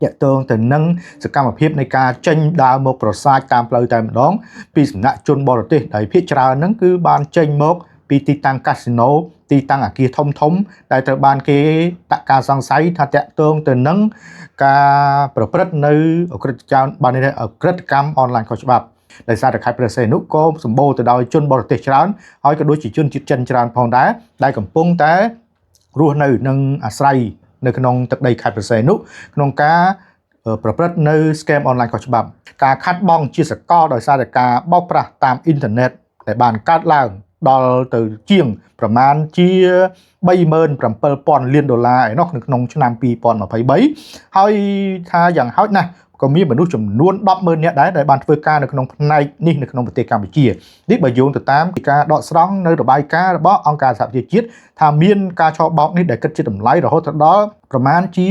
ទាក់ទងទៅនឹងសកម្មភាពនៃការចេញដើរមកប្រសាចតាមផ្លូវតែម្ដងពីសំណាក់ជនបរទេសដែលភាគច្រើនហ្នឹងគឺបានចេញមកពីទីតាំងកាស៊ីណូទីតាំងអគារធំធំដែលត្រូវបានគេដាក់ការសង្ស័យថាទាក់ទងទៅនឹងការប្រព្រឹត្តនៅអក្រិតកម្មបានន័យថាអក្រិតកម្មអនឡាញខុសច្បាប់ដោយសារតែខេត្តព្រះសីហនុក៏សម្បូរទៅដោយជនបរទេសច្រើនហើយក៏ដូចជាជនជាតិចិនច្រើនផងដែរដែលកំពុងតែរស់នៅនិងអាស្រ័យនៅក្នុងទឹកដីខេត្តព្រះសីហនុក្នុងការប្រព្រឹត្តនៅ scam អនឡាញខុសច្បាប់ការខាត់បងជាសកលដោយសារតែការបោកប្រាស់តាមអ៊ីនធឺណិតដែលបានកើតឡើងដល់ទៅជាងប្រមាណជា 37,000 លានដុល្លារឯណោះនៅក្នុងឆ្នាំ2023ហើយថាយ៉ាងហោចណាស់ក៏មានមនុស្សចំនួន100000នាក់ដែរដែលបានធ្វើការនៅក្នុងផ្នែកនេះនៅក្នុងប្រទេសកម្ពុជានេះបើយោងទៅតាមការដកស្រង់នៅរបាយការណ៍របស់អង្គការសហប្រជាជាតិថាមានការឆបោកនេះដែលគិតជាតម្លៃរហូតដល់ប្រមាណជា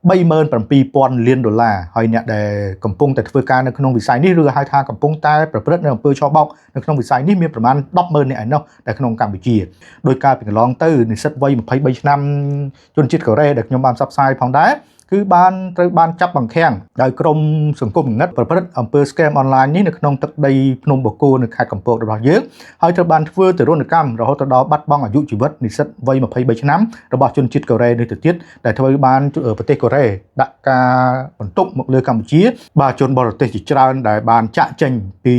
37,000 លានដុល្លារហើយអ្នកដែលកំពុងតែធ្វើការនៅក្នុងវិស័យនេះឬហៅថាកំពុងតែប្រព្រឹត្តនៅអំពើឆបោកនៅក្នុងវិស័យនេះមានប្រមាណ100000នាក់ឯណោះដែលក្នុងកម្ពុជាដោយការពីកន្លងទៅនិស្សិតវ័យ23ឆ្នាំជនជាតិកូរ៉េដែលខ្ញុំបានផ្សព្វផ្សាយផងដែរគឺបានត្រូវបានចាប់បង្ខាំងដោយក្រមសង្គមងឹតប្រព្រឹត្តអំពើ scam អនឡាញនេះនៅក្នុងទឹកដីភ្នំបូកគោនៅខេត្តកំពតរបស់យើងហើយត្រូវបានធ្វើទរណកម្មរហូតដល់បាត់បង់អាយុជីវិតនិស្សិតវ័យ23ឆ្នាំរបស់ជនជាតិកូរ៉េនេះទៅទៀតដែលធ្វើបានប្រទេសកូរ៉េដាក់ការបន្ទុកមកលើកម្ពុជាបាទជនបរទេសជាច្រើនដែលបានចាក់ចេញពី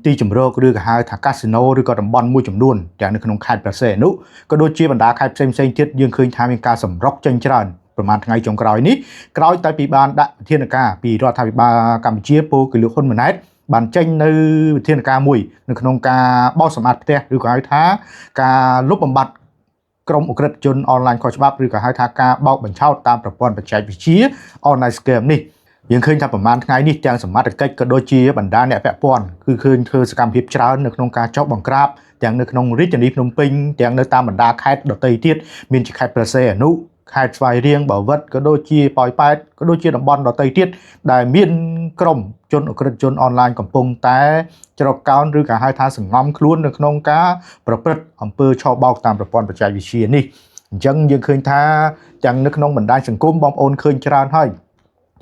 ទីជម្រកឬក៏ហៅថាកាស៊ីណូឬក៏តំបន់មួយចំនួនទាំងនៅក្នុងខេត្តព្រះសីហនុក៏ដូចជាបណ្ដាខេត្តផ្សេងៗទៀតយើងឃើញថាមានការសម្រុកចេញច្រើនប្រហែលថ្ងៃចុងក្រោយនេះក្រោយតែពីបានដាក់វិធានការពីរដ្ឋាភិបាលកម្ពុជាពោលគឺលោកហ៊ុនម៉ាណែតបានចេញនៅវិធានការមួយនៅក្នុងការបោសសម្អាតផ្ទះឬក៏ហៅថាការលុបបំបាត់ក្រុមឧក្រិដ្ឋជនអនឡាញខុសច្បាប់ឬក៏ហៅថាការបោកបញ្ឆោតតាមប្រព័ន្ធបច្ចេកវិទ្យាអនឡាញ scam នេះយើងឃើញថាប្រហែលថ្ងៃនេះទាំងសមត្ថកិច្ចក៏ដូចជាបណ្ដាអ្នកពាក់ព័ន្ធគឺឃើញធ្វើសកម្មភាពច្រើននៅក្នុងការចុះបង្ក្រាបទាំងនៅក្នុងរាជធានីភ្នំពេញទាំងនៅតាមបណ្ដាខេត្តដទៃទៀតមានជាខេត្តព្រះសីហនុខេត្តស្វាយរៀងបាវិតក៏ដូចជាប៉ោយប៉ែតក៏ដូចជាតំបន់ដទៃទៀតដែលមានក្រុមជនឧក្រិដ្ឋជនអនឡាញកំពុងតែជ្រកកោនឬក៏ហៅថាសង្ងំខ្លួននៅក្នុងការប្រព្រឹត្តអំពើឆបោកតាមប្រព័ន្ធបច្ចេកវិទ្យានេះអញ្ចឹងយើងឃើញថាទាំងនៅក្នុងបណ្ដាញសង្គមបងប្អូនឃើញច្រើនហើយ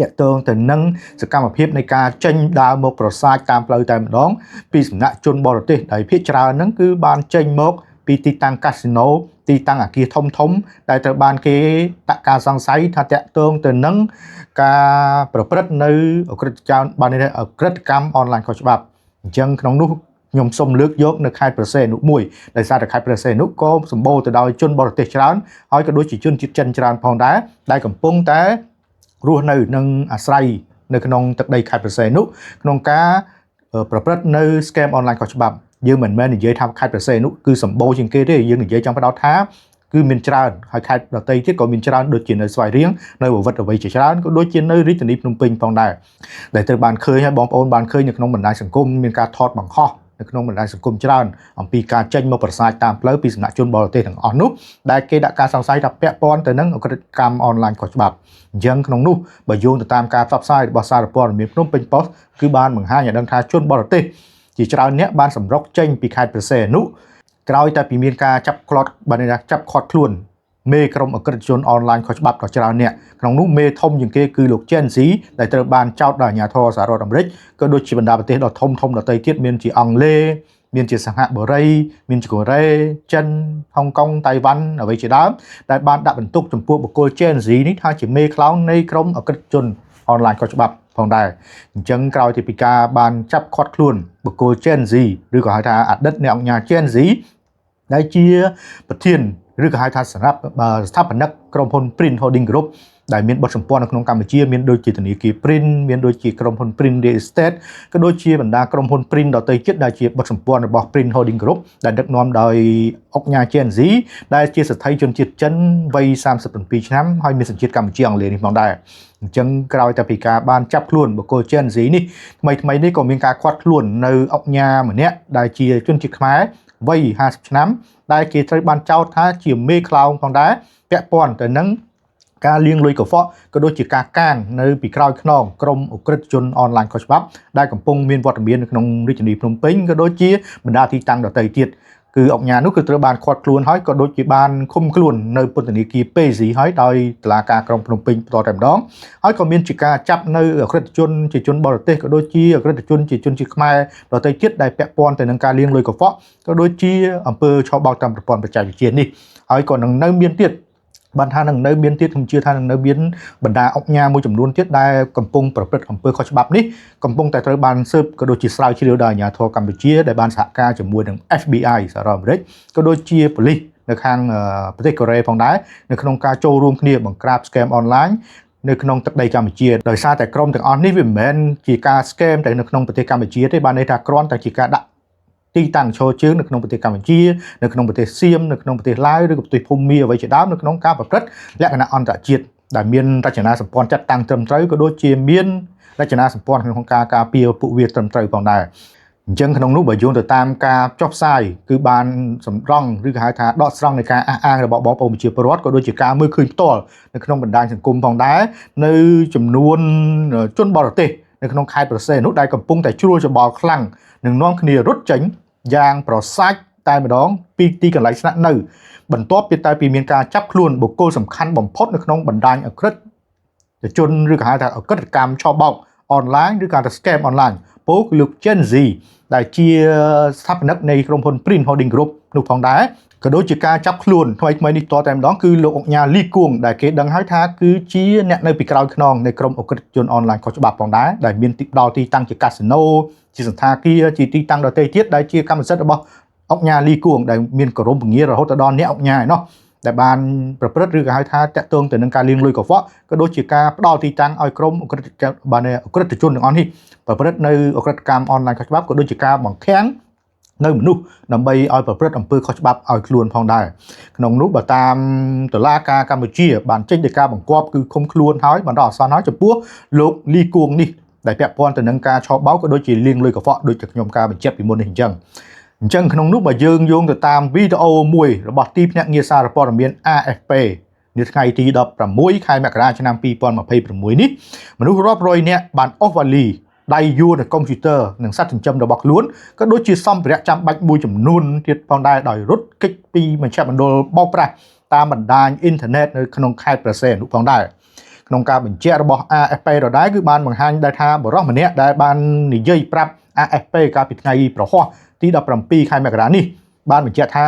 ទាក់ទងទៅនឹងសកម្មភាពនៃការចេញដើរមកប្រសាចតាមផ្លូវតែម្ដងពីសំណាក់ជនបរទេសដែលភាគច្រើនហ្នឹងគឺបានចេញមកពីទីតាំងកាស៊ីណូទីតាំងអគារធំធំដែលត្រូវបានគេដាក់ការសង្ស័យថាទាក់ទងទៅនឹងការប្រព្រឹត្តនៅអក្រិតកម្មបានន័យថាអក្រិតកម្មអនឡាញខុសច្បាប់អញ្ចឹងក្នុងនោះខ្ញុំសូមលើកយកនៅខេត្តព្រះសីហនុមួយដោយសារតែខេត្តព្រះសីហនុក៏សម្បូរទៅដោយជនបរទេសច្រើនហើយក៏ដូចជាជនជាតិចិនច្រើនផងដែរដែលកំពុងតែរស់នៅនិងអាស្រ័យនៅក្នុងទឹកដីខេត្តព្រះសីហនុក្នុងការប្រព្រឹត្តនៅ scam អនឡាញខុសច្បាប់យើងមិនមែននិយាយថាខេត្តព្រះសីហនុគឺសម្បូរជាងគេទេយើងនិយាយចង់ផ្ដោតថាគឺមានច្រើនហើយខេត្តដទៃទៀតក៏មានច្រើនដូចជានៅស្វាយរៀងនៅវត្តអ្វីជាច្រើនក៏ដូចជានៅរាជធានីភ្នំពេញផងដែរដែលត្រូវបានឃើញហើយបងប្អូនបានឃើញនៅក្នុងបណ្ដាញសង្គមមានការថតបង្ហោះនៅក្នុងបណ្ដាញសង្គមច្រើនអំពីការចេញមកប្រសាចតាមផ្លូវពីសំណាក់ជនបរទេសទាំងអស់នោះដែលគេដាក់ការសង្ស័យថាពាក់ព័ន្ធទៅនឹងអក្រិតកម្មអនឡាញខុសច្បាប់អញ្ចឹងក្នុងនោះបើយោងទៅតាមការផ្សព្វផ្សាយរបស់សារព័ត៌មានភ្នំពេញប៉ុស្តិ៍គឺបានបង្ហាញឲ្យដឹងថាជនបរទេសជាច្រើនអ្នកបានសម្រុកចេញពីខេត្តព្រះសីហនុក្រោយតែពីមានការចាប់ក្លត់បានន័យថាចាប់ឃាត់ខ្លួនមេក្រុមអក្រិតជនអនឡាញខុសច្បាប់ក៏ច្រើនអ្នកក្នុងនោះមេធំជាងគេគឺលោក Chen Xi ដែលត្រូវបានចោទដោយអាជ្ញាធរសហរដ្ឋអាមេរិកក៏ដូចជាបណ្ដាប្រទេសដ៏ធំធំដទៃទៀតមានជាអង់គ្លេសមានជាសហបុរីមានជាកូរ៉េចិនហុងកុងតៃវ៉ាន់អ្វីជាដើមដែលបានដាក់បន្ទុកចំពោះបុគ្គល Chen Xi នេះថាជាមេខ្លោងនៃក្រុមអក្រិតជនអនឡាញខុសច្បាប់ផងដែរអញ្ចឹងក្រោយទីពីការបានចាប់ឃាត់ខ្លួនបុគ្គល Chen Xi ឬក៏ហៅថាអតីតអ្នកអង្គការ Chen Xi ដែលជាប្រធានឬក៏ហៅថាសម្រាប់ស្ថាបនិកក្រុមហ៊ុន Print Holding Group ដែលមានបុត្រសម្ព័ន្ធនៅក្នុងកម្ពុជាមានដូចជាធនាគារ Print មានដូចជាក្រុមហ៊ុន Print Real Estate ក៏ដូចជាបណ្ដាក្រុមហ៊ុន Print ដទៃទៀតដែលជាបុត្រសម្ព័ន្ធរបស់ Print Holding Group ដែលដឹកនាំដោយឧកញ៉ា Chen Xi ដែលជាស្ត្រីជនជាតិចិនវ័យ37ឆ្នាំហើយមានសញ្ជាតិកម្ពុជាអង់គ្លេសនេះផងដែរអញ្ចឹងក្រោយតែពីការបានចាប់ខ្លួនបុគ្គល Chen Xi នេះថ្មីថ្មីនេះក៏មានការឃាត់ខ្លួននៅឧកញ៉ាម្នាក់ដែលជាជនជាតិខ្មែរវ័យ50ឆ្នាំដែលគេត្រូវបានចោទថាជាមេខ្លោងផងដែរពាក់ព័ន្ធទៅនឹងការលាងលុយកខ្វក់ក៏ដូចជាការកាងនៅពីក្រោយខ្នងក្រុមឧក្រិដ្ឋជនអនឡាញខុសច្បាប់ដែលកំពុងមានវត្តមាននៅក្នុងរាជធានីភ្នំពេញក៏ដូចជាបណ្ដាទីតាំងដទៃទៀត គឺអង្គញានោះគឺត្រូវបានឃាត់ខ្លួនហើយក៏ដូចជាបានឃុំខ្លួននៅពន្ធនាគារពេស៊ីហើយដោយតុលាការក្រុងភ្នំពេញផ្ទាល់តែម្ដងហើយក៏មានជាការចាប់នៅអក្រិតជនជាជនបរទេសក៏ដូចជាអក្រិតជនជាជនជាខ្មែរដទៃទៀតដែលពាក់ព័ន្ធទៅនឹងការលាងលុយកខ្វក់ក៏ដូចជាអំពើឆបោកតាមប្រព័ន្ធបច្ចេកវិទ្យានេះហើយក៏នឹងនៅមានទៀតបានថានឹងនៅមានទៀតខ្ញុំជឿថានឹងនៅមានបណ្ដាអង្គការមួយចំនួនទៀតដែលកំពុងប្រព្រឹត្តអំពើខុសច្បាប់នេះកំពុងតែត្រូវបានស៊ើបក៏ដូចជាស្រាវជ្រាវដោយអាជ្ញាធរកម្ពុជាដែលបានសហការជាមួយនឹង FBI សហរដ្ឋអាមេរិកក៏ដូចជាប៉ូលីសនៅខាងប្រទេសកូរ៉េផងដែរនៅក្នុងការចូលរួមគ្នាបង្ក្រាប scam online នៅក្នុងទឹកដីកម្ពុជាដោយសារតែក្រុមទាំងអស់នេះវាមិនមែនជាការ scam តែនៅក្នុងប្រទេសកម្ពុជាទេបានន័យថាគ្រាន់តែជាការដាក់ទីតាំងឈរជើងនៅក្នុងប្រទេសកម្ពុជានៅក្នុងប្រទេសសៀមនៅក្នុងប្រទេសឡាវឬក៏ប្រទេសភូមាអ្វីជាដើមនៅក្នុងការប្រព្រឹត្តលក្ខណៈអន្តរជាតិដែលមានរចនាសម្ព័ន្ធចាត់តាំងត្រឹមត្រូវក៏ដូចជាមានរចនាសម្ព័ន្ធក្នុងការការពារពួកវាត្រឹមត្រូវផងដែរអញ្ចឹងក្នុងនោះបើយោងទៅតាមការចុះផ្សាយគឺបានសម្រង់ឬក៏ហៅថាដកស្រង់នៃការអះអាងរបស់បងប្អូនប្រជាពលរដ្ឋក៏ដូចជាការមើលឃើញផ្ទាល់នៅក្នុងបណ្ដាញសង្គមផងដែរនៅចំនួនជនបរទេសនៅក្នុងខេត្តព្រះសីហនុដែលកំពុងតែជ្រួលច្បល់ខ្លាំងនិងនាំគ្នារត់ចេញយ៉ាងប្រសាច់តែម្ដងពីទីកន្លែងស្នាក់នៅបន្ទាប់ពីតែពីមានការចាប់ខ្លួនបុគ្គលសំខាន់បំផុតនៅក្នុងបណ្ដាញអក្រិតជនឬក៏ហៅថាអក្រិតកម្មឆបោកអនឡាញឬក៏ហៅថា scam អនឡាញពោលគឺលោក Gen Z ដែលជាស្ថាបនិកនៃក្រុមហ៊ុន Print Holding Group នោះផងដែរក៏ដូចជាការចាប់ខ្លួនថ្មីថ្មីនេះតតែម្ដងគឺលោកអុកញ៉ាលីគួងដែលគេដឹងហើយថាគឺជាអ្នកនៅពីក្រោយខ្នងនៃក្រុមអក្រិតជនអនឡាញខុសច្បាប់ផងដែរដែលមានទីដល់ទីតាំងជាកាស៊ីណូជាសន្តាគារជាទីតាំងដទៃទៀតដែលជាកម្មសិទ្ធិរបស់អុកញ៉ាលីគួងដែលមានគោរមពងារហូតដល់អ្នកអុកញ៉ាឯណោះដែលបានប្រព្រឹត្តឬក៏ហៅថាតាក់ទងទៅនឹងការលាងលុយកខ្វក់ក៏ដូចជាការផ្ដល់ទីតាំងឲ្យក្រុមអក្រិតបានអក្រិតជនទាំងអស់នេះប្រព្រឹត្តនៅអក្រិតកម្មអនឡាញខុសច្បាប់ក៏ដូចជាការបង្ខាំងនៅមនុស្សដើម្បីឲ្យប្រព្រឹត្តអំពើខុសច្បាប់ឲ្យខ្លួនផងដែរក្នុងនោះបើតាមតុលាការកម្ពុជាបានចេញដីកាបង្គាប់គឺឃុំខ្លួនហើយបណ្ដោះអាសន្នហើយចំពោះលោកលីគួងនេះដែលពាក់ព័ន្ធទៅនឹងការឆបោកក៏ដូចជាលាងលុយកខ្វក់ដូចជាខ្ញុំការបញ្ជាក់ពីមុននេះអញ្ចឹងអញ្ចឹងក្នុងនោះបើយើងយោងទៅតាមវីដេអូមួយរបស់ទីភ្នាក់ងារសារព័ត៌មាន AFP នៅថ្ងៃទី16ខែមករាឆ្នាំ2026នេះមនុស្សរាប់រយនាក់បានអូសវ៉ាលីដៃយួរនៅកុំព្យូទ័រនិងសត្វចិញ្ចឹមរបស់ខ្លួនក៏ដូចជាសម្ភារៈចាំបាច់មួយចំនួនទៀតផងដែរដោយរត់គេចពីមជ្ឈមណ្ឌលបោកប្រាស់តាមបណ្ដាញអ៊ីនធឺណិតនៅក្នុងខេត្តព្រះសីហនុផងដែរក្នុងការបញ្ជាក់របស់ AFP ដដែលគឺបានបង្ហាញដែរថាបុរសម្នាក់ដែលបាននិយាយប្រាប់ AFP កាលពីថ្ងៃប្រហ័សទី17ខែមករានេះបានបញ្ជាក់ថា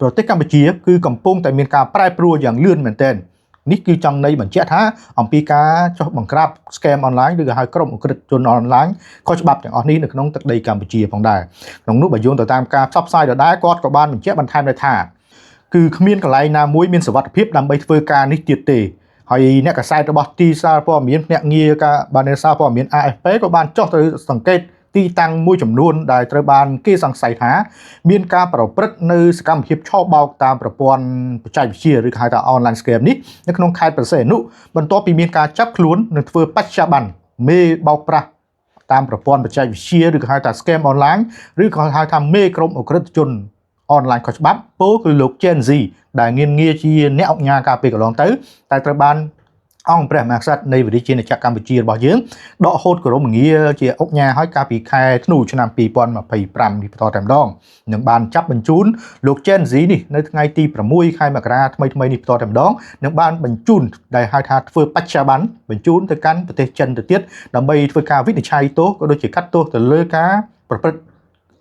ប្រទេសកម្ពុជាគឺកំពុងតែមានការប្រែប្រួលយ៉ាងលឿនមែនទែននេះគឺចង់ន័យបញ្ជាក់ថាអំពីការចុះបង្ក្រាប scam online ឬក៏ហៅក្រុមអក្រិតជន online ខុសច្បាប់ទាំងអស់នេះនៅក្នុងទឹកដីកម្ពុជាផងដែរក្នុងនោះបើយោងទៅតាមការផ្សព្វផ្សាយដដែលគាត់ក៏បានបញ្ជាក់បន្ថែមដែរថាគឺគ្មានកន្លែងណាមួយមានសុវត្ថិភាពដើម្បីធ្វើការនេះទៀតទេហើយអ្នកកាសែតរបស់ទីសារព័ត៌មានភ្នាក់ងារការបានសារព័ត៌មាន AFP ក៏បានចុះទៅសង្កេតទីតាំងមួយចំនួនដែលត្រូវបានគេសង្ស័យថាមានការប្រព្រឹត្តនៅសកម្មភាពឆបោកតាមប្រព័ន្ធបច្ចេកវិទ្យាឬក៏ហៅថា online scam នេះនៅក្នុងខេត្តព្រះសីហនុបន្ទាប់ពីមានការចាប់ខ្លួននិងធ្វើបច្ចបិណ្ឌមេបោកប្រាស់តាមប្រព័ន្ធបច្ចេកវិទ្យាឬក៏ហៅថា scam online ឬក៏ហៅថាមេក្រុមអក្រិតជនអនឡាញខុសច្បាប់ពោលគឺលោក Gen Z ដែលងានងារជាអ្នកអង្គការកាលពេលកន្លងទៅតែត្រូវបានអង្គព្រះមហាក្សត្រនៃវិជាណាចក្រកម្ពុជារបស់យើងដកហូតគោរមងារជាអុកញ៉ាហើយកាលពីខែធ្នូឆ្នាំ2025នេះបន្តតែម្ដងនឹងបានចាប់បញ្ជូនលោក Gen Z នេះនៅថ្ងៃទី6ខែមករាថ្មីថ្មីនេះបន្តតែម្ដងនឹងបានបញ្ជូនដែលហៅថាធ្វើបច្ចបិណ្ឌបញ្ជូនទៅកាន់ប្រទេសចិនទៅទៀតដើម្បីធ្វើការវិនិច្ឆ័យទោសក៏ដូចជាកាត់ទោសទៅលើការប្រព្រឹត្ត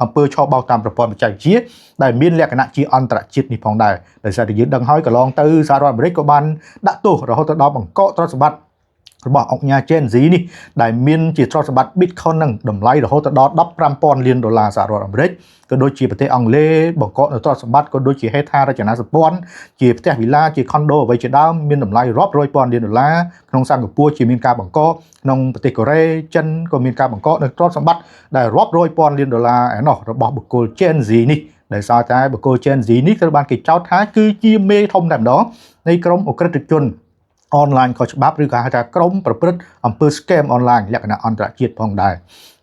អំពើឆបោកតាមប្រព័ន្ធបច្ចេកវិទ្យាដែលមានលក្ខណៈជាអន្តរជាតិនេះផងដែរដោយសារតែយើងដឹងហើយកន្លងទៅសហរដ្ឋអាមេរិកក៏បានដាក់ទោសរហូតដល់បង្កកទ្រព្យសម្បត្តិរបស់អង្គការ Gen Z នេះដែលមានជាទ្រព្យសម្បត្តិ Bitcoin នឹងតម្លៃរហូតដល់15,000លានដុល្លារសហរដ្ឋអាមេរិកក៏ដូចជាប្រទេសអង់គ្លេសបង្កកនៅទ្រព្យសម្បត្តិក៏ដូចជាហេដ្ឋារចនាសម្ព័ន្ធជាផ្ទះវីឡាជាខុនដូអ្វីជាដើមមានតម្លៃរាប់រយពាន់លានដុល្លារក្នុងសិង្ហបុរីជាមានការបង្កកក្នុងប្រទេសកូរ៉េចិនក៏មានការបង្កកនៅទ្រព្យសម្បត្តិដែលរាប់រយពាន់លានដុល្លារឯណោះរបស់បុគ្គល Gen Z នេះដែលសារតែបុគ្គល Gen Z នេះត្រូវបានគេចោទថាគឺជាមេធំតែម្ដងនៃក្រុមអក្រិតជនអនឡាញខុសច្បាប់ឬក៏ហៅថាក្រុមប្រព្រឹត្តអំពើ scam online លក្ខណៈអន្តរជាតិផងដែរ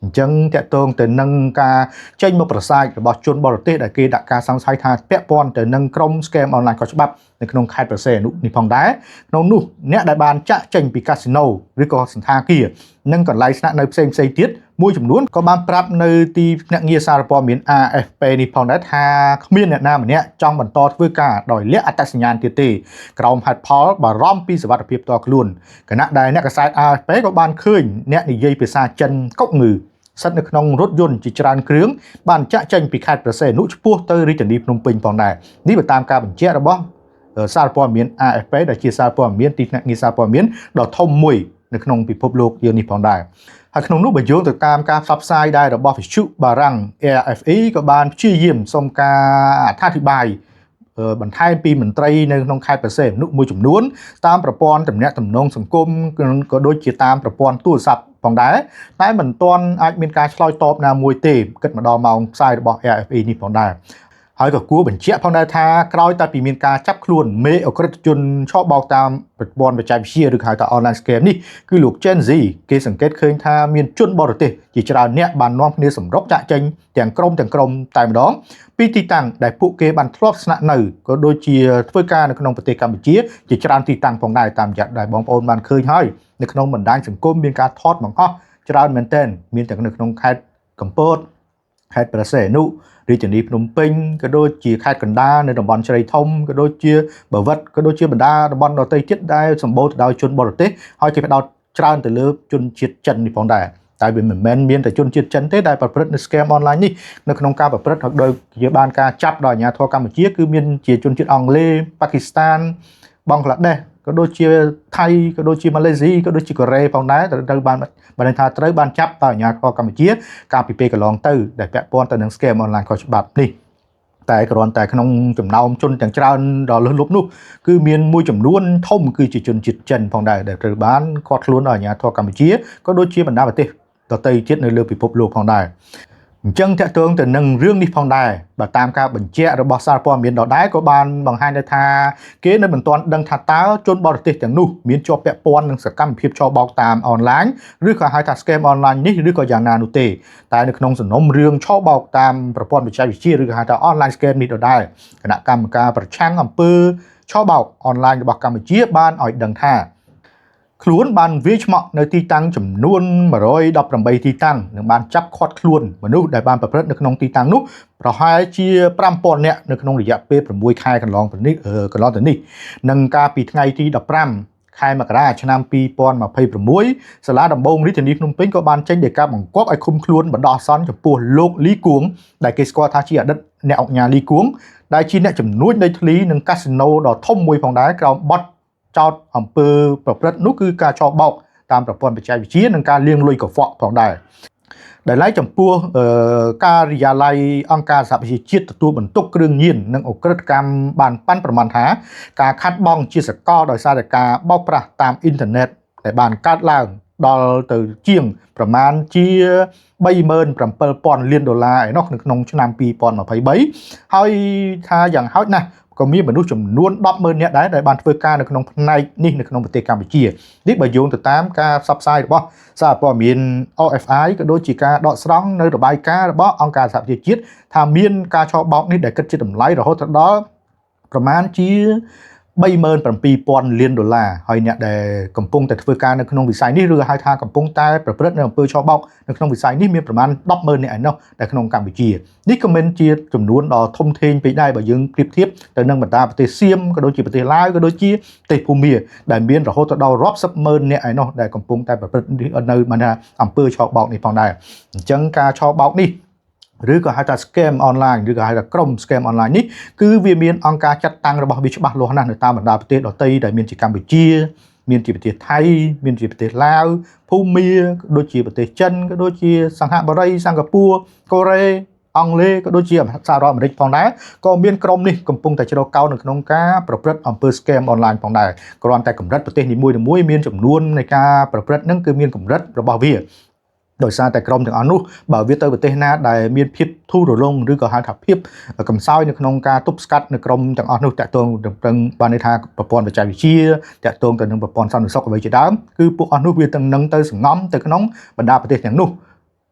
អញ្ចឹងតកតងទៅនឹងការចេញមកប្រសាយរបស់ជនបរទេសដែលគេដាក់ការសង្ស័យថាពាក់ព័ន្ធទៅនឹងក្រុម scam online ខុសច្បាប់នៅក្នុងខេត្តព្រះសីហនុនេះផងដែរក្នុងនោះអ្នកដែលបានចាក់ចេញពីកាស៊ីណូឬក៏សន្តាគារនិងកន្លែងស្នាក់នៅផ្សេងផ្សេងទៀតមួយចំនួនក៏បានប្រាប់នៅទីភ្នាក់ងារសារព័ត៌មាន AFP នេះផងដែរថាគ្មានអ្នកណាម្នាក់ចង់បន្តធ្វើការដោយលាក់អត្តសញ្ញាណទៀតទេក្រោមហេតុផលបារម្ភពីសុវត្ថិភាពផ្ទាល់ខ្លួនខណៈដែលអ្នកកាសែត AFP ក៏បានឃើញអ្នកនិយាយភាសាចិនកុកងឺស្ថិតនៅក្នុងរថយន្តជាច្រើនគ្រឿងបានចាក់ចេញពីខេត្តព្រះសីហនុឆ្ពោះទៅរាជធានីភ្នំពេញផងដែរនេះបើតាមការបញ្ជាក់របស់សារព័ត៌មាន AFP ដែលជាសារព័ត៌មានទីភ្នាក់ងារសារព័ត៌មានដ៏ធំមួយនៅក្នុងពិភពលោកយើងនេះផងដែរហើយក្នុងនោះបើយោងទៅតាមការផ្សព្វផ្សាយដែររបស់វិទ្យុបារាំង RFI ក៏បានព្យាយាមសុំការអត្ថាធិប្បាយបន្ថែមពីមន្ត្រីនៅក្នុងខេត្តព្រះសីហនុមួយចំនួនតាមប្រព័ន្ធទំនាក់ទំនងសង្គមក៏ដូចជាតាមប្រព័ន្ធទូរស័ព្ទផងដែរតែមិនទាន់អាចមានការឆ្លើយតបណាមួយទេគិតមកដល់ម៉ោងផ្សាយរបស់ RFI នេះផងដែរហើយក៏គួរបញ្ជាក់ផងដែរថាក្រោយតែពីមានការចាប់ខ្លួនមេអក្រិតជនឆបោកតាមប្រព័ន្ធបច្ចេកវិទ្យាឬហៅថា online scam នេះគឺលោក Gen Z គេសង្កេតឃើញថាមានជនបរទេសជាច្រើនអ្នកបាននាំគ្នាសម្រុកចាក់ចេញទាំងក្រុមទាំងក្រុមតែម្ដងពីទីតាំងដែលពួកគេបានធ្លាប់ស្នាក់នៅក៏ដូចជាធ្វើការនៅក្នុងប្រទេសកម្ពុជាជាច្រើនទីតាំងផងដែរតាមរយៈដែលបងប្អូនបានឃើញហើយនៅក្នុងបណ្ដាញសង្គមមានការថតបង្ហោះច្រើនមែនទែនមានទាំងនៅក្នុងខេត្តកំពតខេត្តព្រះសីហនុរាជធានីភ្នំពេញក៏ដូចជាខេត្តកណ្ដាលនៅតំបន់ជ្រៃធំក៏ដូចជាបាវិតក៏ដូចជាបណ្ដាតំបន់ដទៃទៀតដែលសម្បូរទៅដោយជនបរទេសហើយគេផ្ដោតច្រើនទៅលើជនជាតិចិននេះផងដែរតែវាមិនមែនមានតែជនជាតិចិនទេដែលប្រព្រឹត្តនៅ scam online នេះនៅក្នុងការប្រព្រឹត្តដោយជាបានការចាប់ដោយអាជ្ញាធរកម្ពុជាគឺមានជាជនជាតិអង់គ្លេសប៉ាគីស្ថានបង់ក្លាដេសក៏ដូចជាថៃក៏ដូចជាម៉ាឡេស៊ីក៏ដូចជាកូរ៉េផងដែរត្រូវបានបានន័យថាត្រូវបានចាប់ដោយអាជ្ញាធរកម្ពុជាកាលពីពេលកន្លងទៅដែលពាក់ព័ន្ធទៅនឹង scam online ខុសច្បាប់នេះតែគ្រាន់តែក្នុងចំណោមជនទាំងច្រើនដ៏លើសលប់នោះគឺមានមួយចំនួនធំគឺជាជនជាតិចិនផងដែរដែលត្រូវបានឃាត់ខ្លួនដោយអាជ្ញាធរកម្ពុជាក៏ដូចជាបណ្ដាប្រទេសដទៃទៀតនៅលើពិភពលោកផងដែរអញ្ចឹងតកតងទៅនឹងរឿងនេះផងដែរបើតាមការបញ្ជាក់របស់សារព័ត៌មានដដែលក៏បានបង្ហាញដែរថាគេនៅមិនទាន់ដឹងថាតើជនបរទេសទាំងនោះមានជាប់ពាក់ព័ន្ធនឹងសកម្មភាពឆបោកតាមអនឡាញឬក៏ហៅថា scam online នេះឬក៏យ៉ាងណានោះទេតែនៅក្នុងសំណុំរឿងឆបោកតាមប្រព័ន្ធបច្ចេកវិទ្យាឬក៏ហៅថា online scam នេះដដែលគណៈកម្មការប្រឆាំងអំពើឆបោកអនឡាញរបស់កម្ពុជាបានឲ្យដឹងថាខ្លួនបានវាយឆ្មក់នៅទីតាំងចំនួន118ទីតាំងនិងបានចាប់ឃាត់ខ្លួនមនុស្សដែលបានប្រព្រឹត្តនៅក្នុងទីតាំងនោះប្រហែលជា5000នាក់នៅក្នុងរយៈពេល6ខែកន្លងទៅនេះកន្លងទៅនេះនិងកាលពីថ្ងៃទី15ខែមករាឆ្នាំ2026សាលាដំបងរាជធានីភ្នំពេញក៏បានចេញដីកាបង្គាប់ឲ្យឃុំខ្លួនបណ្ដោះអាសន្នចំពោះលោកលីគួងដែលគេស្គាល់ថាជាអតីតអ្នកអង្គការលីគួងដែលជាអ្នកជំនួញដីធ្លីនិងកាស៊ីណូដ៏ធំមួយផងដែរក្រោមបទចោតអំពើប្រព្រឹត្តនោះគឺការឆបោកតាមប្រព័ន្ធបច្ចេកវិទ្យានិងការលាងលុយកខ្វក់ផងដែរដែលឡែកចំពោះការិយាល័យអង្គការសហប្រជាជាតិទទួលបន្ទុកគ្រឿងញៀននិងឧក្រិដ្ឋកម្មបានប៉ាន់ប្រមាណថាការខាត់បងជាសកលដោយសារតែការបោកប្រាស់តាមអ៊ីនធឺណិតដែលបានកើតឡើងដល់ទៅជាងប្រមាណជា 37,000 លានដុល្លារឯណោះនៅក្នុងឆ្នាំ2023ហើយថាយ៉ាងហោចណាស់ក៏មានមនុស្សចំនួន100000នាក់ដែរដែលបានធ្វើការនៅក្នុងផ្នែកនេះនៅក្នុងប្រទេសកម្ពុជានេះបើយោងទៅតាមការផ្សព្វផ្សាយរបស់សារព័ត៌មាន OFI ក៏ដូចជាការដកស្រង់នៅរបាយការណ៍របស់អង្គការសហប្រជាជាតិថាមានការឆបោកនេះដែលគិតជាតម្លៃរហូតដល់ប្រមាណជា 37,000 លានដុល្លារហើយអ្នកដែលកំពុងតែធ្វើការនៅក្នុងវិស័យនេះឬហៅថាកំពុងតែប្រព្រឹត្តនៅអំពើឆបោកនៅក្នុងវិស័យនេះមានប្រមាណ100000នាក់ឯណោះដែលក្នុងកម្ពុជានេះក៏មិនជាចំនួនដ៏ធំធេងពេកដែរបើយើងប្រៀបធៀបទៅនឹងបណ្ដាប្រទេសសៀមក៏ដូចជាប្រទេសឡាវក៏ដូចជាប្រទេសភូមាដែលមានរហូតដល់រាប់សិបម៉ឺននាក់ឯណោះដែលកំពុងតែប្រព្រឹត្តនៅបានថាអំពើឆបោកនេះផងដែរអញ្ចឹងការឆបោកនេះឬក៏ហៅថា scam online ឬក៏ហៅថាក្រុម scam online នេះគឺវាមានអង្គការចាត់តាំងរបស់វាច្បាស់លាស់ណាស់នៅតាមបណ្ដាប្រទេសដទៃដែលមានជាកម្ពុជាមានជាប្រទេសថៃមានជាប្រទេសឡាវភូមាដូចជាប្រទេសចិនក៏ដូចជាសិង្ហបុរីសិង្ហបុរីកូរ៉េអង់គ្លេសក៏ដូចជាសហរដ្ឋអាមេរិកផងដែរក៏មានក្រុមនេះកំពុងតែជ្រកកោននៅក្នុងការប្រព្រឹត្តអំពើ scam online ផងដែរគ្រាន់តែកម្រិតប្រទេសនីមួយៗមានចំនួននៃការប្រព្រឹត្តនឹងគឺមានកម្រិតរបស់វាដោយសារតែក្រុមទាំងអស់នោះបើវាទៅប្រទេសណាដែលមានភាពធូររលុងឬក៏ហៅថាភាពកំសោយនៅក្នុងការទប់ស្កាត់នៅក្រុមទាំងអស់នោះតាក់ទងទៅបានន័យថាប្រព័ន្ធបច្ចេកវិទ្យាតាក់ទងទៅនឹងប្រព័ន្ធសន្តិសុខអ្វីជាដើមគឺពួកអស់នោះវាទាំងនឹងទៅសង្ងំទៅក្នុងបណ្ដាប្រទេសទាំងនោះ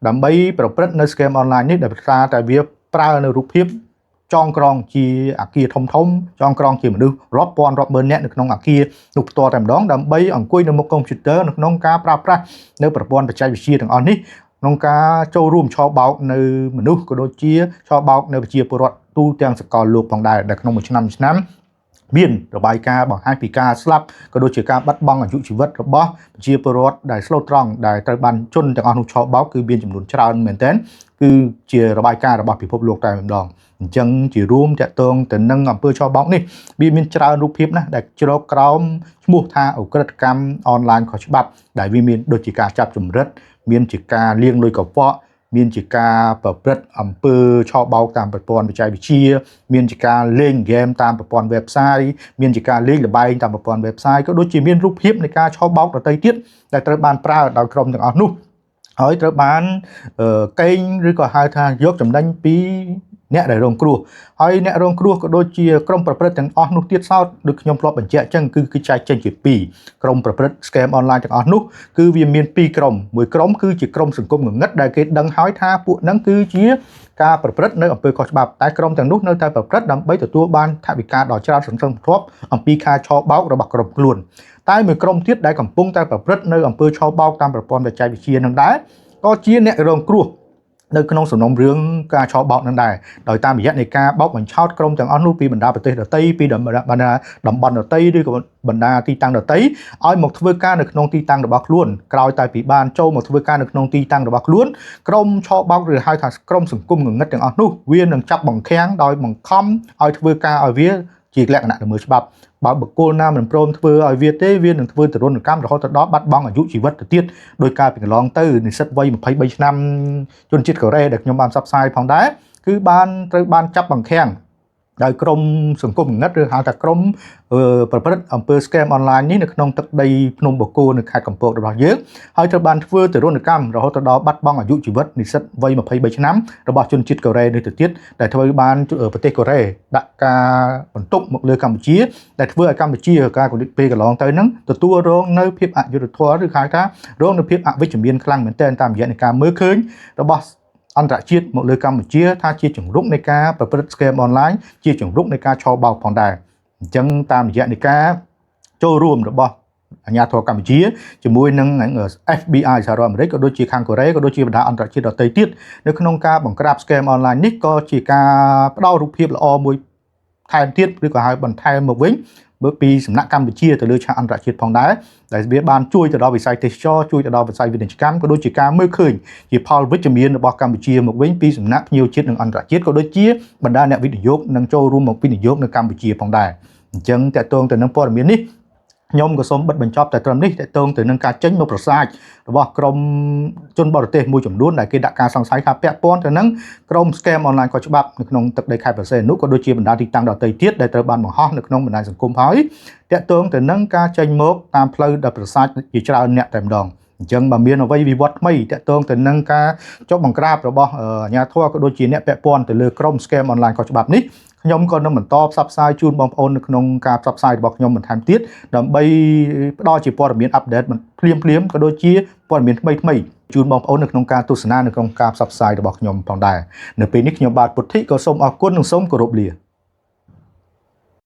ដើម្បីប្រព្រឹត្តនៅ scam online នេះដែលសារតែវាប្រើនៅរូបភាពចងក្រងជាអាគារធំធំចងក្រងជាមនុស្សរាប់ពាន់រាប់ម៉ឺននាក់នៅក្នុងអាគារនោះផ្ទាល់តែម្ដងដើម្បីអង្គុយនៅមុខកុំព្យូទ័រនៅក្នុងការប្រើប្រាស់នៅប្រព័ន្ធបច្ចេកវិទ្យាទាំងអស់នេះក្នុងការចូលរួមឆបោកនៅមនុស្សក៏ដូចជាឆបោកនៅប្រជាពលរដ្ឋទូទាំងសកលលោកផងដែរដែលក្នុងមួយឆ្នាំមួយឆ្នាំមានរបាយការណ៍បង្ហាញពីការស្លាប់ក៏ដូចជាការបាត់បង់អាយុជីវិតរបស់ប្រជាពលរដ្ឋដែលស្លូតត្រង់ដែលត្រូវបានជនទាំងអស់នោះឆបោកគឺមានចំនួនច្រើនមែនទែនគឺជារបាយការណ៍របស់ពិភពលោកតែម្ដងអញ្ចឹងជារួមតកតងទៅនឹងអំពើឆបោកនេះវាមានច្រើនរូបភាពណាស់ដែលជ្រកក្រោមឈ្មោះថាឧក្រិដ្ឋកម្មអនឡាញខុសច្បាប់ដែលវាមានដូចជាការចាប់ជំរិតមានជាការលាងលុយកខ្វក់មានជាការប្រព្រឹត្តអំពើឆបោកតាមប្រព័ន្ធបច្ចេកវិទ្យាមានជាការលេងហ្គេមតាមប្រព័ន្ធ website មានជាការលេងល្បែងតាមប្រព័ន្ធ website ក៏ដូចជាមានរូបភាពនៃការឆបោកដទៃទៀតដែលត្រូវបានប្រើដោយក្រុមទាំងអស់នោះហើយត្រូវបានកេងឬក៏ហៅថាយកចំណេញពីអ្នកដែលរងគ្រោះហើយអ្នករងគ្រោះក៏ដូចជាក្រុមប្រព្រឹត្តទាំងអស់នោះទៀតសោតដូចខ្ញុំធ្លាប់បញ្ជាក់អញ្ចឹងគឺគឺចែកចេញជាពីរក្រុមប្រព្រឹត្ត scam online ទាំងអស់នោះគឺវាមានពីរក្រុមមួយក្រុមគឺជាក្រុមសង្គមងងឹតដែលគេដឹងហើយថាពួកហ្នឹងគឺជាការប្រព្រឹត្តនៅអំពើខុសច្បាប់តែក្រុមទាំងនោះនៅតែប្រព្រឹត្តដើម្បីទទួលបានថវិកាដ៏ច្រើនសន្ធឹកសន្ធាប់អំពីការឆបោករបស់ក្រុមខ្លួនតែមួយក្រុមទៀតដែលកំពុងតែប្រព្រឹត្តនៅអំពើឆបោកតាមប្រព័ន្ធបច្ចេកវិទ្យានឹងដែរក៏ជាអ្នករងគ្រោះនៅក្នុងសំណុំរឿងការឆបោកនឹងដែរដោយតាមរយៈនៃការបោកបញ្ឆោតក្រុមទាំងអស់នោះពីបណ្ដាប្រទេសដទៃពីបណ្ដាតំបន់ដទៃឬក៏បណ្ដាទីតាំងដទៃឲ្យមកធ្វើការនៅក្នុងទីតាំងរបស់ខ្លួនក្រោយតែពីបានចូលមកធ្វើការនៅក្នុងទីតាំងរបស់ខ្លួនក្រុមឆបោកឬហៅថាក្រុមសង្គមងងឹតទាំងអស់នោះវានឹងចាប់បង្ខាំងដោយបង្ខំឲ្យធ្វើការឲ្យវាជាលក្ខណៈល្មើសច្បាប់បើបុគ្គលណាមិនព្រមធ្វើឲ្យវាទេវានឹងធ្វើទរណកម្មរហូតដល់បាត់បង់អាយុជីវិតទៅទៀតដោយការពីកន្លងទៅនិស្សិតវ័យ23ឆ្នាំជនជាតិកូរ៉េដែលខ្ញុំបានផ្សព្វផ្សាយផងដែរគឺបានត្រូវបានចាប់បង្ខាំងដោយក្រមសង្គមងឹតឬហៅថាក្រមប្រព្រឹត្តអំពើ scam online នេះនៅក្នុងទឹកដីភ្នំបូកគោនៅខេត្តកំពតរបស់យើងហើយត្រូវបានធ្វើទរណកម្មរហូតដល់បាត់បង់អាយុជីវិតនិស្សិតវ័យ23ឆ្នាំរបស់ជនជាតិកូរ៉េនេះទៅទៀតដែលធ្វើបានប្រទេសកូរ៉េដាក់ការបន្ទុកមកលើកម្ពុជាដែលធ្វើឲ្យកម្ពុជាការពេលកន្លងទៅហ្នឹងទទួលរងនៅភាពអយុត្តិធម៌ឬហៅថារងនៅភាពអវិជ្ជមានខ្លាំងមែនទែនតាមរយៈនៃការមើលឃើញរបស់អន្តរជាតិមកលើកម្ពុជាថាជាជង្រុកនៃការប្រព្រឹត្ត scam online ជាជង្រុកនៃការឆបោកផងដែរអញ្ចឹងតាមរយៈនៃការចូលរួមរបស់អាជ្ញាធរកម្ពុជាជាមួយនឹង FBI សហរដ្ឋអាមេរិកក៏ដូចជាខាងកូរ៉េក៏ដូចជាបណ្ដាអន្តរជាតិដទៃទៀតនៅក្នុងការបង្ក្រាប scam online នេះក៏ជាការផ្ដល់រូបភាពល្អមួយថែមទៀតឬក៏ហៅបន្ថែមមកវិញបើពីសំណាក់កម្ពុជាទៅលើឆាកអន្តរជាតិផងដែរដែលវាបានជួយទៅដល់វិស័យទេសចរជួយទៅដល់វិស័យពាណិជ្ជកម្មក៏ដូចជាការមើលឃើញជាផលវិជ្ជមានរបស់កម្ពុជាមកវិញពីសំណាក់ភ្ញៀវជាតិនិងអន្តរជាតិក៏ដូចជាបណ្ដាអ្នកវិនិយោគនឹងចូលរួមមកវិនិយោគនៅកម្ពុជាផងដែរអញ្ចឹងតកតងទៅនឹងព័ត៌មាននេះខ្ញុំក៏សូមបិទបញ្ចប់តែត្រឹមនេះតកតងទៅនឹងការចេញមកប្រសាទរបស់ក្រុមជនបរទេសមួយចំនួនដែលគេដាក់ការសង្ស័យថាពាក់ព័ន្ធទៅនឹងក្រុម scam online ខុសច្បាប់នៅក្នុងទឹកដីខេត្តព្រះសីហនុក៏ដូចជាបណ្ដាទីតាំងដទៃទៀតដែលត្រូវបានបង្ហោះនៅក្នុងបណ្ដាញសង្គមហើយតកតងទៅនឹងការចេញមកតាមផ្លូវដែលប្រសាទជាច្រើនអ្នកតែម្ដងអញ្ចឹងបើមានអ្វីវិវត្តថ្មីតកតងទៅនឹងការចុះបង្ក្រាបរបស់អាជ្ញាធរក៏ដូចជាអ្នកពាក់ព័ន្ធទៅលើក្រុម scam online ខុសច្បាប់នេះខ្ញុំក៏នឹងបន្តផ្សព្វផ្សាយជូនបងប្អូននៅក្នុងការផ្សព្វផ្សាយរបស់ខ្ញុំបន្ថែមទៀតដើម្បីផ្ដល់ជាព័ត៌មាន update ភ្លាមភ្លាមក៏ដូចជាព័ត៌មានថ្មីថ្មីជូនបងប្អូននៅក្នុងការទស្សនានៅក្នុងការផ្សព្វផ្សាយរបស់ខ្ញុំផងដែរនៅពេលនេះខ្ញុំបាទពុទ្ធិក៏សូមអរគុណនិងសូមគោរពលា។